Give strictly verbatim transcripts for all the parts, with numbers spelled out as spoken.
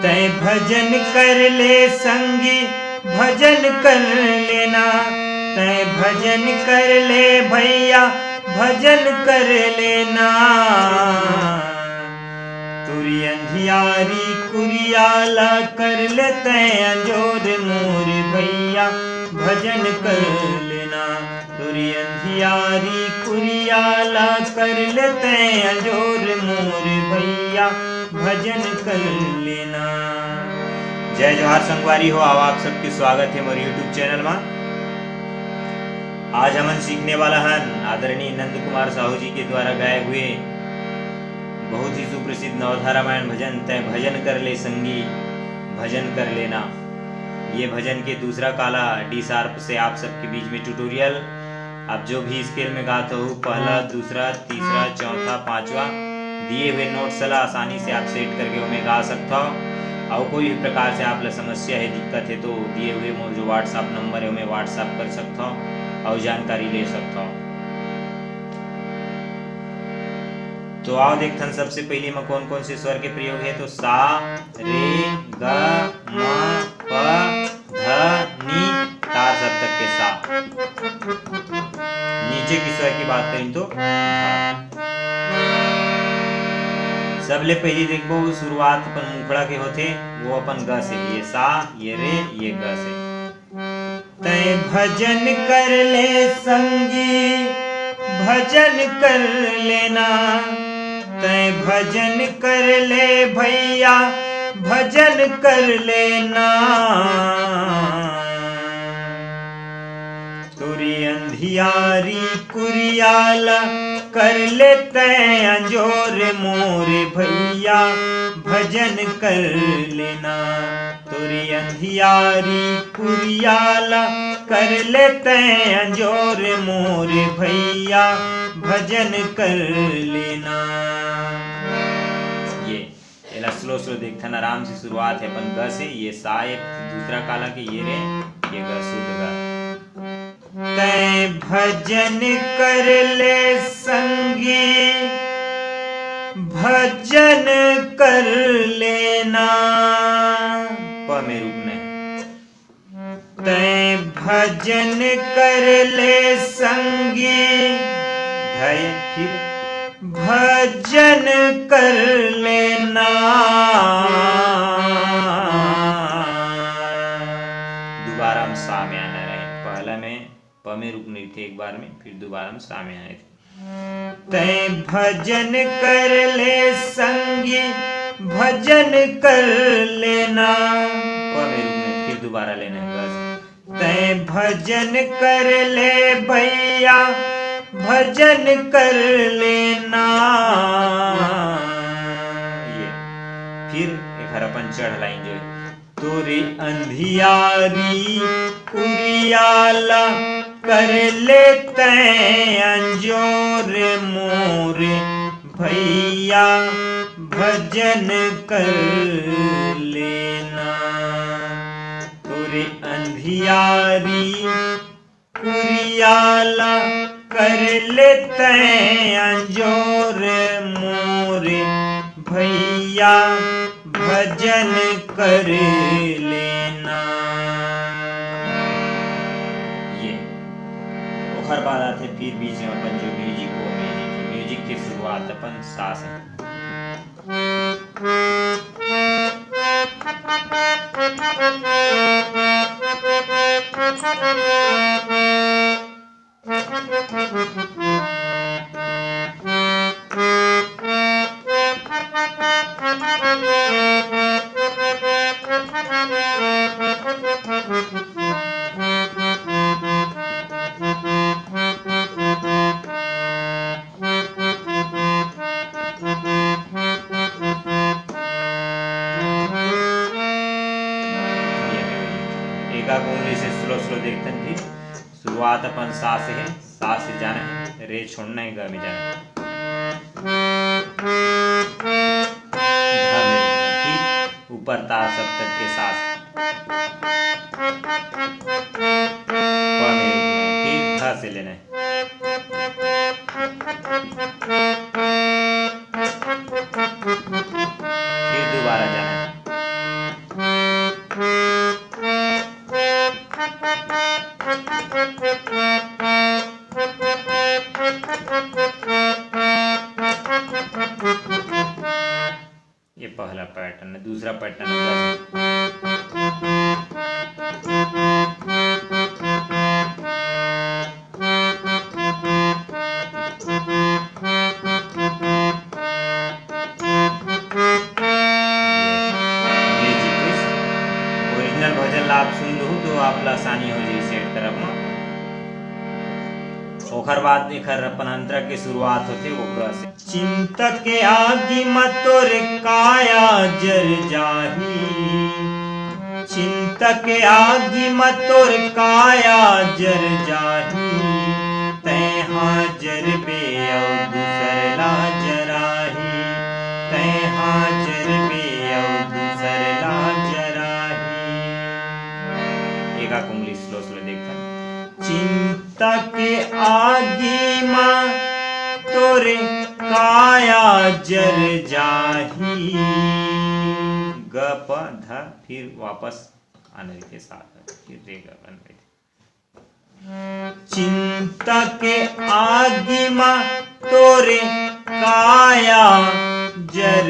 तैं भजन कर ले संगी, भजन कर लेना। तैं भजन कर ले भैया, भजन कर लेना। तोरी अंधियारी कुरिया ला कर ले तैं अंजोर मोर भैया, भजन कर लेना। तोरी अंधियारी कुरिया ला कर ले तैं अंजोर मोर भैया, भजन कर लेना। जय जोहार संगवारी हो, आओ आप सबके स्वागत हे मोर YouTube चैनल मा। आज हमन सीखने वाला हन आदरणीय नंद कुमार साहू जी के द्वारा गाए हुए बहुत ही सुप्रसिद्ध नवधा रामायण भजन तैं भजन कर ले संगी, भजन कर लेना। ये भजन के दूसरा काला D sharp से आप सबके बीच में ट्यूटोरियल। आप जो भी स्केल में गात हो, पहला, दूसरा, तीसरा, चौथा, पांचवा, दिए हुए नोट्स ला आसानी से आप सेट करके ओमे गा सकत हो। और कोई भी प्रकार से आप ला समस्या हे, दिक्कत हे, तो दिए हुए मोर जो WhatsApp नंबर हे, ओमे WhatsApp कर सकत हो और जानकारी ले सकत हो। तो आओ देखथन, सबसे पहले में कौन कौन से स्वर के प्रयोग हे। तो सा, रे, ग, म, प, ध, नी, तार सप्तक के सा। नीचे की स्वर की बात करें तो धा। सबले पहली देखबो, शुरुआत अपन मुखड़ा के होथे, वो अपन ग से, ये सा, ये रे, ये ग से। तैं भजन कर ले संगी, भजन कर लेना। तैं भजन कर ले भैया, भजन कर लेना। तोरी अंधियारी कुरिया ला कर ले तैं अंजोर मोर भैया, भजन कर लेना। तोरी अंधियारी कुरिया ला कर ले तैं अंजोर मोर भैया, भजन कर लेना। ये एला स्लो स्लो देखथन, आराम से शुरुआत हे अपन ग से, ये सा एक, दूसरा काला के ये रे, ये ग शुद्ध ग। तैं भजन कर ले संगी, भजन कर लेना। प में रुकना हे। तैं भजन कर ले संगी, धय, फिर भजन कर लेना। दोबारा हम सा में आना रहे, पहला में प में रुकने थे एक बार में, फिर दोबारा हम सा में आए थे। तैं भजन कर ले संगी, भजन कर लेना। प में रुकने, फिर दोबारा लेना है बस। तैं भजन कर ले भैया, भजन कर लेना। ये फिर एक हर अपन चढ़ लाइन जो है, तोरी अंधियारी कुरियाला कर ले तैं अंजोर मोर भैया, भजन कर लेना। तोरे अंधियारी कुरियाला कर ले तैं अंजोर मोर भैया, भजन कर लेना। ये ओखर बाद आथे फिर बीच में अपन जो म्यूजिक, वो म्यूजिक, म्यूजिक के शुरुआत अपन सा से। एका उंगली से स्लो स्लो देखथन। फिर शुरुआत अपन सा से है, सा से जाना है, रे छोड़ना है, ग में जाना है। ध में रुकना है, फिर ऊपर तार सप्तक के साथ। प में रुकना है, फिर ध से लेना है। फिर दोबारा जाना है। पहला पैटर्न, दूसरा पैटर्न। ओरिजिनल भजन ला आप सुन लू तो आप ला आसानी हो जाही सेट करब म। ओखर बाद एखर अपन अंतरा के शुरुआत होथे, ओकरा से। चिंता के आगी म तोर काया जर जाही, चिंता के आगी म तोर काया जर जाही, तैं हा जरबे अउ दूसर ला जराही, तैं हा जरबे अउ दूसर ला जराही। एका कुंडली स्लो स्लो देखथन। चिंता के आगी म तोर काया जर जाही। ग प ध, फिर वापस अनर के साथ, फिर रे ग बन बैठे। चिंता के आगी म तोर काया जर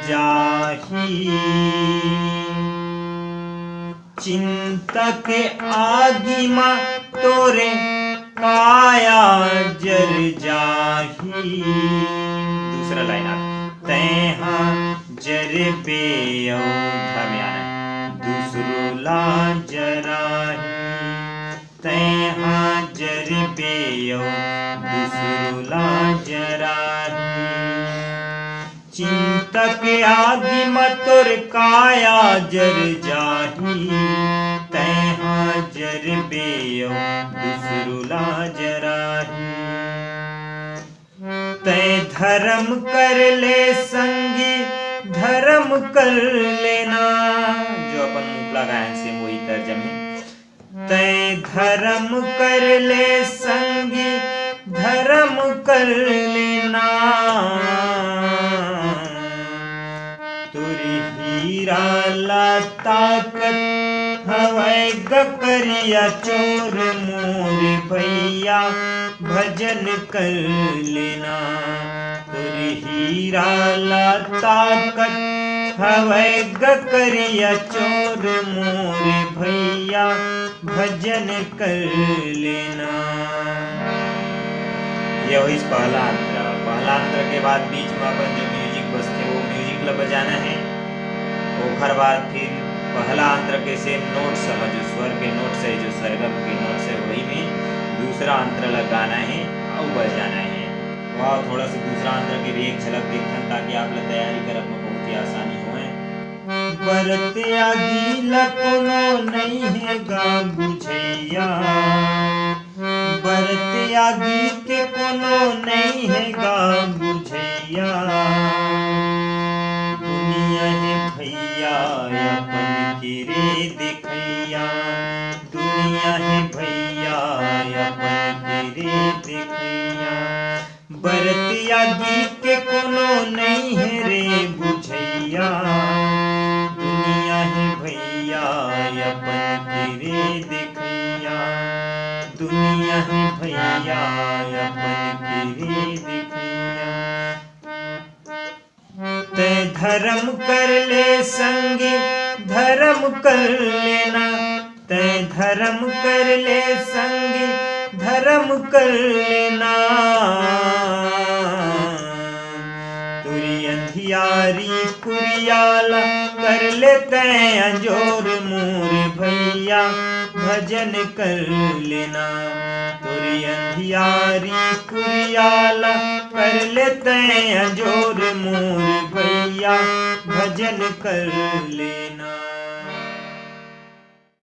जाही। चिंता के आगी म तोर काया जर जाही। दूसरा लाइन आप, तैं हा जरबे अउ ध में आना, दूसरो ला जराही। तैं हा जरबे अउ दूसरो ला जराही। चिंता के आगी म तोर काया जर जाही, तैं हा जरबे अउ दूसरो ला जराही। तैं धरम कर ले संगी, धरम कर लेना, जो अपन मुखला गायन से वही तर्जम है। तैं धरम कर ले संगी, धरम कर लेना। तोर हीरा ला ताकत हवय ग करिया चोर मोर भैया, भजन कर लेना। तोर हीरा ला ताकत हवय ग करिया चोर मोर भैया, भजन कर लेना। ये होइस पहला अंतरा। पहला अंतरा के बाद बीच में अपन जो म्यूजिक बजथे, वो म्यूजिक ला बजाना है। ओखर बाद फिर पहला अंतरा के सेम नोट्स, जो स्वर के नोट्स है, जो सरगम के नोट्स है, वही में दूसरा अंतरा ला गाना है अउ बजाना है। वह थोड़ा सा दूसरा अंतरा के भी एक झलक देखथन, ताकि आप ला तैयारी करब में बहुत ही आसानी होए। बरत आगी ल कोनो नइ हे गा बुझइया, बरत आगी के कोनो नइ हे गा बुझइया। दुनिया हे भैया अपन के रे देखइया, दुनिया हे भैया अपन के रे देखइया। बरत आगी के कोनो नइ हे रे बुझइया, दुनिया हे भैया अपन के रे देखइया, दुनिया हे भैया अपन के रे देखइया। तैं धरम कर ले संगी, धरम कर लेना, तैं धरम कर ले संगी, धरम कर लेना। तोरी अंधियारी कुरियाला कर ले तैं अंजोर मोर भैया, भजन कर लेना। तोरी अंधियारी कुरियाला कर ले तैं अंजोर मोर भैया, भजन कर लेना।